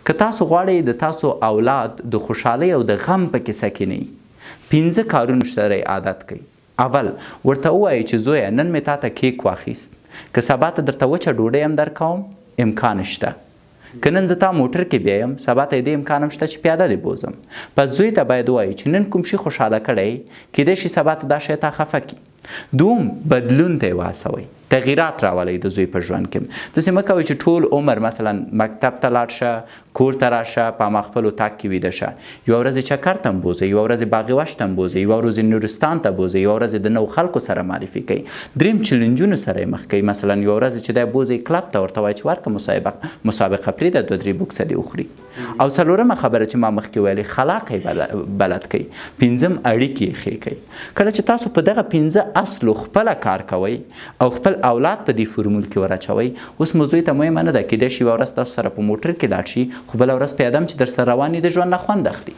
که تاسو غواړئ د تاسو اولاد د خوشحالۍ او د غم په کیسه کې نه وي، پنځه کارونو سره یې عادت کړئ. اول، ورته ووایئ چې زویه نن مې تاته کیک واخیست، که سبا ته درته وچه ډوډۍ هم درکوم امکان شته. که نن زه تا موټر کې بیایم سبا ته یې دې امکان هم شته چې پیاده دې بوځم. پس زوی ته باید ووایئ چې نن کوم شي خوشحاله کړی کیدای شي سبا ته دا شی تا خفه کړي. دوم، بدلون ته یې وهڅوئ، تغیرات راولئ د زوی په ژوند کې. داسې مه کوئ چې ټول عمر مثلا مکتب ته لاړ شه، کور ته راشه، په هما خپل اتاق کې ویده شه. یوه ورځ یې چکر ته هم بوځئ، یوه ورځ یې باغ وحش ته هم بوځئ، یوه ورځ یې نورستان ته بوځئ، یوه ورځ یې د نوو خلکو سره معرفي کړئ. دریم، چلنجونو سره یې مخ کړئ. مثلا یوه ورځ چې دی بوځئ کلب ته، ورته وایئ چې ورکه مسابقه پرېږده، دوه درې بوکسه دې وخوري. او څلورمه خبره چې ما مخکې ویلې، خلاق یې بلد کړئ. پنځم، اړیکې یې ښې کړئ. کله چې تاسو په دغه پنځه اصلو خپله کار کوئ او خپل اولاد په دې فرمول کې وراچوئ، اوس مو زوی ته مهمه نه ده، کیدای شي یوه ورځ تاسو سره په موټر کې لاړ شي، خو بله ورځ پیاده هم چې درسره روان وي د ژوند نه خوند اخلي.